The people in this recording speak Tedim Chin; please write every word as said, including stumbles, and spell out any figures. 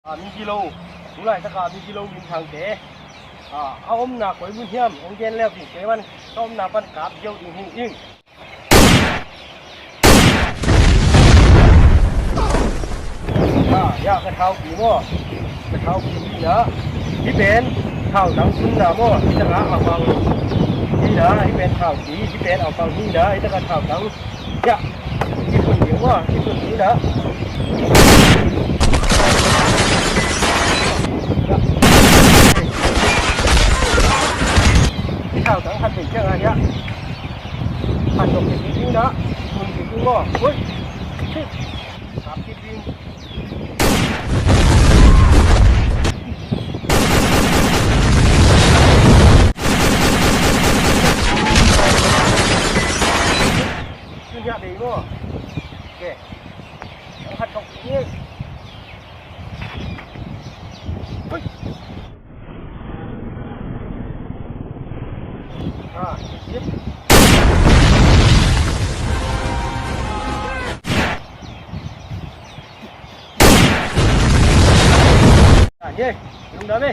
A, mi gilo, tu laitaka mi gilo minthangte, a, a omna koi mun hiam hong gen leu ding, kei man ka omna pan kap ziau ding hi ing. A, ya, ka thaupi maw? Ka thaupi hi na. Hih pen thautang sunna maw? Hih taka a pang hi na. Hih pen thaupi, hih pen a pang hi na. Hih taka thautang. Ya. Hih sun ding maw? Hih sun ding na. Ya. Hih thautang khat ding ciang a, ya. Khat dok ding na. Sun ding maw? Ui. Hih. Kap ding. Sun ya ding maw? Okay. Ang hat kong ini. Hui. Ah, sip. Ah, ye. Yung dami.